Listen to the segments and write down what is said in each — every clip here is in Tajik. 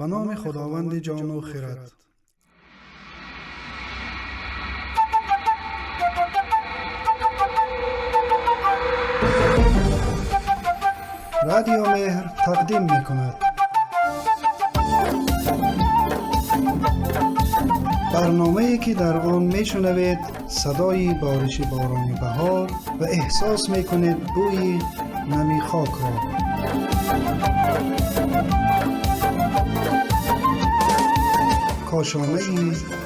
Ба номи Худованди ҷону хирад. Радио Меҳр тақдим мекунад. Барномае ки дар он мешунавед садои бориши борони баҳор ва эҳсос мекунед бӯи нами хокро. Кошонаи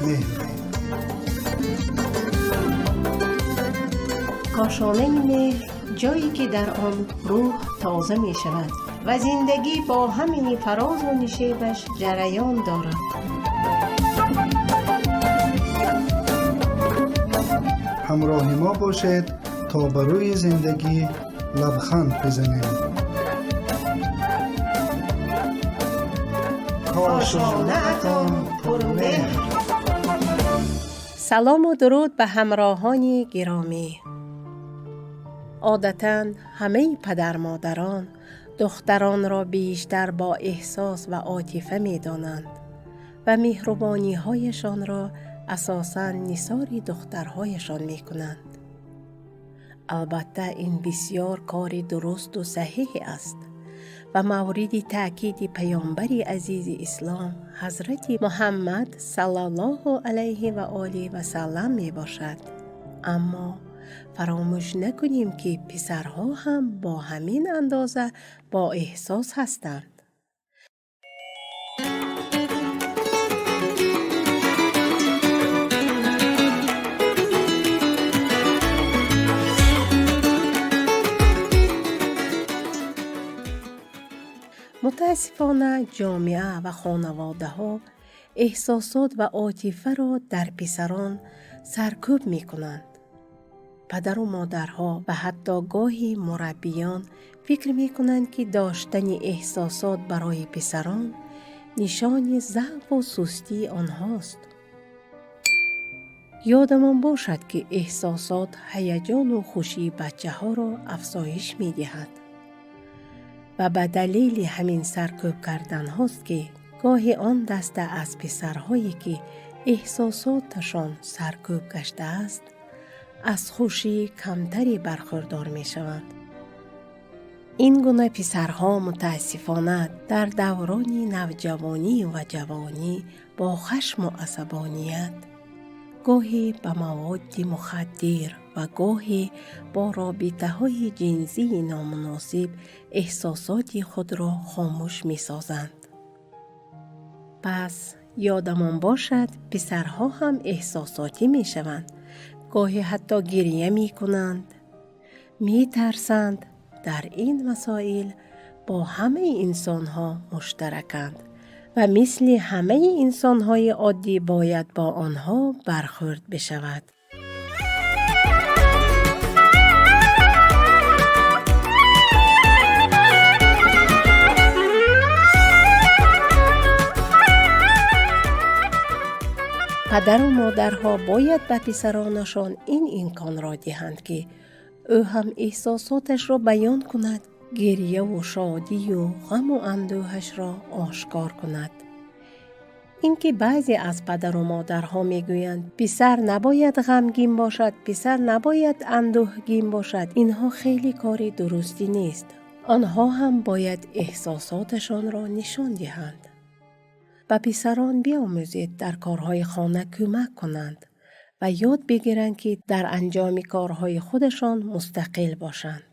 меҳр. Кошонаи меҳр, ҷое ки дар он рӯҳ тоза мешавад ва зиндагӣ бо ҳамаи фарозу нишебаш ҷараён дорад. Ҳамроҳи мо бошед, то ба рӯи зиндагӣ лабханд бизанем. Кошонаатон пурмеҳр. Салому дуруд ба ҳамроҳони гиромӣ. Одатан ҳамаи падармодарон духтаронро бештар бо эҳсос ва отифа медонанд ва меҳрубониҳояшонро асосан нисори духтарҳояшон мекунанд. Албатта, ин бисёр кори дурусту саҳиҳ аст ва мавриди таъкиди паёмбари азизи ислом ҳазрати Муҳаммад саллаллоҳу алайҳи ва олиҳи васаллам мебошад. Аммо фаромӯш накунем, ки писарҳо ҳам бо ҳамин андоза бо эҳсос ҳастанд. Мутаассифона, ҷомеа ва хонаводаҳо эҳсосот ва отифаро дар писарон саркӯб мекунанд. Падару модарҳо ва ҳатто гоҳи мураббиён фикр мекунанд, ки доштани эҳсосот барои писарон нишони заъфу сустии онҳост. Ёдамон бошад, ки эҳсосот ҳаяҷону хушии бачаҳоро афзоиш медиҳад ва ба далели ҳамин саркӯб карданҳост, ки гоҳи он даста аз писарҳое, ки эҳсосоташон саркӯб гаштааст, аз хушии камтаре бархӯрдор мешаванд. Ин гуна писарҳо мутаассифона дар даврони навҷавонӣ ва ҷавонӣ бо хашму асабоният, гоҳе ба маводи мухаддир ва гоҳе бо робитаҳои ҷинсии номуносиб эҳсосоти худро хомӯш месозанд. Пас ёдамон бошад, писарҳо ҳам эҳсосотӣ мешаванд, гоҳе ҳатто гирия мекунанд, метарсанд. Дар ин масоил бо ҳамаи инсонҳо муштараканд ва мисли ҳамаи инсонҳои оддӣ бояд бо онҳо бархӯрд бишавад. Падару модарҳо бояд ба писаронашон ин имконро диҳанд, ки ӯ ҳам эҳсосоташро баён кунад, гирьяву шодию ғаму андӯҳашро ошкор кунад. Ин ки баъзе аз падару модарҳо мегӯянд, писар набояд ғамгин бошад, писар набояд андӯҳгин бошад, инҳо хеле кори дурустӣ нест. Онҳо ҳам бояд эҳсосоташонро нишон диҳанд. Ба писарон биомӯзед дар корҳои хона кӯмак кунанд ва ёд бигиранд, ки дар анҷоми корҳои худашон мустақил бошанд.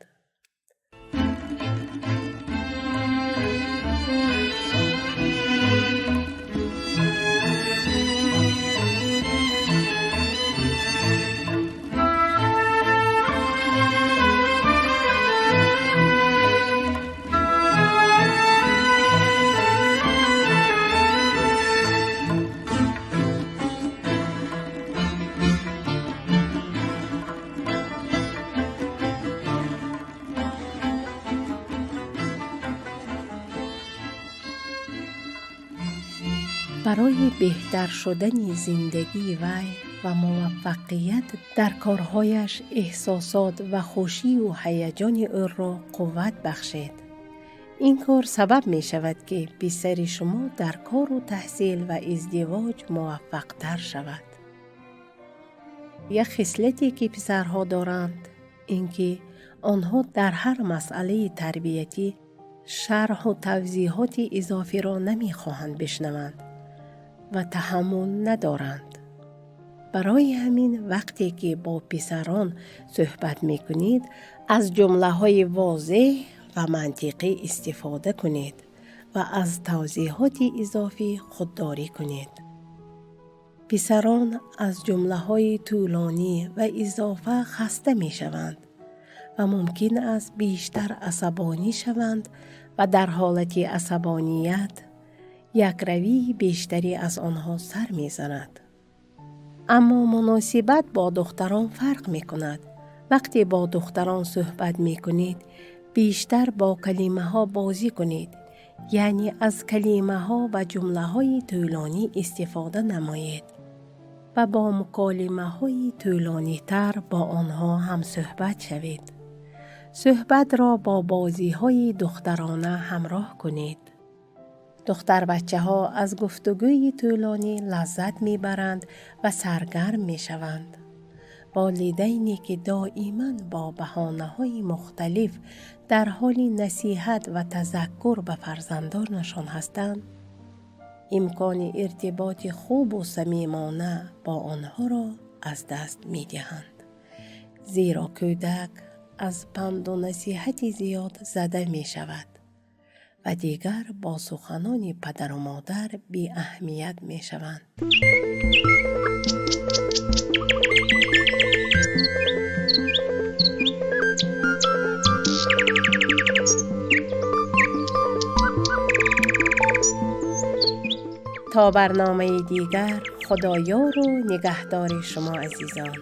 Барои беҳтар шудани зиндагии вай ва муваффақият дар корҳояш эҳсосот ва хушию ҳаяҷони ӯро қувват бахшед. Ин кор сабаб мешавад, ки писари шумо дар кору таҳсил ва издивоҷ муваффақтар шавад. Як хислате, ки писарҳо доранд, ин ки онҳо дар ҳар масъалаи тарбиятӣ шарҳу тавзеҳоти изофиро намехоҳанд бишнаванд ва таҳаммул надоранд. Барои ҳамин вақте ки бо писарон суҳбат мекунед, аз ҷумлаҳои возеҳ ва мантиқӣ истифода кунед ва аз тавзеҳоти изофӣ худдорӣ кунед. Писарон аз ҷумлаҳои тӯлонӣ ва изофа хаста мешаванд ва мумкин аст бештар асабонӣ шаванд ва дар ҳолати асабоният якравии бештарӣ аз онҳо сар мезанад. Аммо муносибат бо духтарон фарқ мекунад. Вақте бо духтарон суҳбат мекунед, бештар бо калимаҳо бозӣ кунед, яъне аз калимаҳо ва ҷумлаҳои тӯлонӣ истифода намоед ва бо муколимаҳои тӯлонитар бо онҳо ҳамсӯҳбат шавед. Суҳбатро бо бозиҳои духтарона ҳамроҳ кунед. Духтарбачаҳо аз гуфтугӯи тӯлонӣ лаззат мебаранд ва саргарм мешаванд. Волидайне, ки доиман бо баҳонаҳои мухталиф дар ҳоли насиҳат ва тазаккур ба фарзандонашон ҳастанд, имкони иртиботи хубу самимона бо онҳоро аз даст медиҳанд. Зеро кӯдак аз панду насиҳати зиёд зада мешавад ва дигар бо суханони падару модар беаҳамият мешаванд. То барномаи дигар, Худоёру нигаҳдори шумо, азизон.